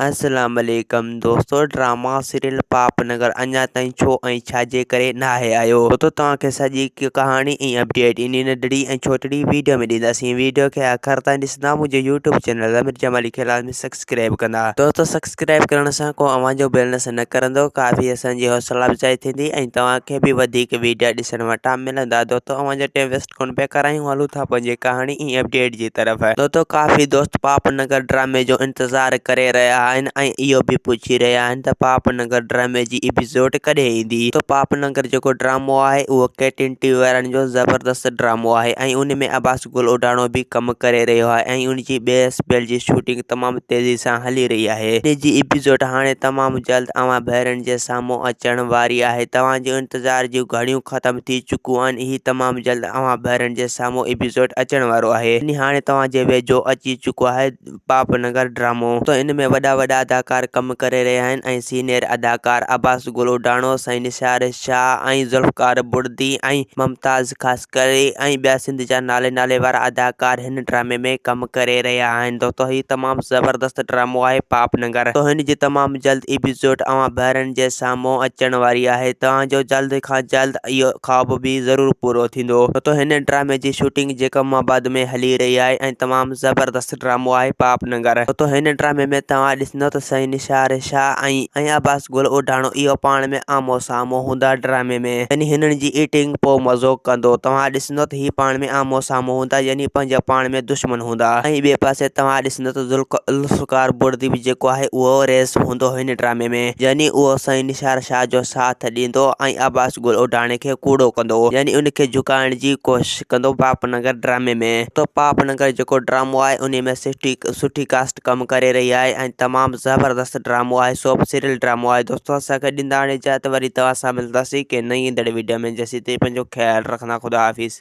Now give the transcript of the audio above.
اسلام عليڪم دوستو ڊراما سيريل پاپ نگر اڃا تائين ڇو ۽ ڇا جي ڪري ناهي آيو دوستو توهان کي سڄي ڪهاڻي ۽ اپڊيٽ انهي ننڍڙي ۽ ڇوٽڙي ويڊيو ۾ ڏينداسين ويڊيو کي آخر تائين ڏسندا منهنجو يوٽيوب چينل امير جمالي کي لازمي سبسڪرائب ڪندا دوستو سبسڪرائب ڪرڻ سان ڪو اوهان جو بيلنس نه ڪرندو ڪافي اسان جي حوصلا افزائي ٿيندي ۽ توهان کي به وڌيڪ ويڊيا ڏسڻ وٽان ملندا دوستو اوهان جو ٽائم ويسٽ ڪونه پيا ڪرايون هلون ٿا پنهنجي ڪهاڻي ۽ اپڊيٽ جي طرف. دوستو ڪافي دوست پاپ نگر ڊرامي جو انتظار ڪري رهيا آهن ۽ اهو به پڇي رهيا آهن ته پاپ نگر ڊرامي جي ايپيسوڊ ڪڏهن ايندي. دوستو پاپ نگر جيڪو ڊرامو آهي اهو ڪي ٽين ٽي وي وارن جو زبردست ڊرامو آهي ۽ ان ۾ عباس گل اوڍاڻو به ڪم ڪري رهيو آهي ۽ ان جي ٻئي اسپيل جي شوٽنگ تمام تيزي سان هلي رهي آهي. ان جي ايپيسوڊ هاڻي تمام جلد اوهان ڀائرن جي سامهون اچڻ واري آهي. توهان جي انتظار جون گهڙيون ختم ٿي چڪيون آهن هي تمام جلد اوهان ڀائرن جي سامهون ايپيسوڊ اچڻ وارو آهي يعني هاڻي توهان جي ويجهو اچي چڪو آهي پاپ نگر ڊرامو ته ان ۾ وڏا وڏا اداڪار ڪم ڪري رهيا آهن ۽ سينئر اداڪار عباس گل اوڍاڻو، سائين نثار شاهه ۽ ذوالفقار بڙدي ۽ ممتاز خاصخيلي ۽ ٻيا سنڌ جا نالي نالي وارا اداڪار هن ڊرامي ۾ ڪم ڪري رهيا آهن دوستو هي تمام زبردست ڊرامو آهي پاپ نگر تو هن جي تمام جلد ايپيسوڊ اوهان ڀائرن جي سامهون اچڻ واري آهي توهان جو جلد کان جلد اهو خواب به ضرور پورو ٿيندو ڇو ته هن ڊرامي جي شوٽنگ جيڪب آباد ۾ هلي رهي آهي ۽ تمام زبردست ڊرامو آهي پاپ ننگر ڇو ته هن ڊرامي ۾ توهان ڏسندو ته سائين نثار شاهه ۽ عباس گل اوڍاڻو اهو پاڻ ۾ آمهون سامهون هوندا ڊرامي ۾ يعني هنن جي ايٽنگ پو مزو ڪندو توهان ڏسندو ته هي پاڻ ۾ آمهون سامهون هوندا يعني پنهنجا پاڻ ۾ دشمن هوندا ۽ ٻئي پاسي توهان ڏسندو ته ذوالفقار بڙدي به جيڪو آهي اهو رئيس هوندو هن ڊرامي ۾ يعني اهو سائين نثار شاهه جو ساٿ ڏيندو ۽ عباس گل اوڍاڻي کي ڪوڙو ڪندو يعني ان کي جهڪائڻ جي ڪوشش ڪندو پاپ نگر ڊرامي ۾ ته پاپ نگر جيڪو ڊرامو آهي انهي ۾ سٺي سٺي ڪاسٽ ڪم ڪري رهي آهي ۽ تمام زبردست ڊرامو آهي سوپ سيريل ڊرامو آهي دوستو اسان کي ڏيندا هاڻي اجازت وري توهان سان ملنداسين ڪنهن نئين ايندڙ ويڊيو ۾ جيسين تائين پنهنجو خيال رکندا خدا حافظ.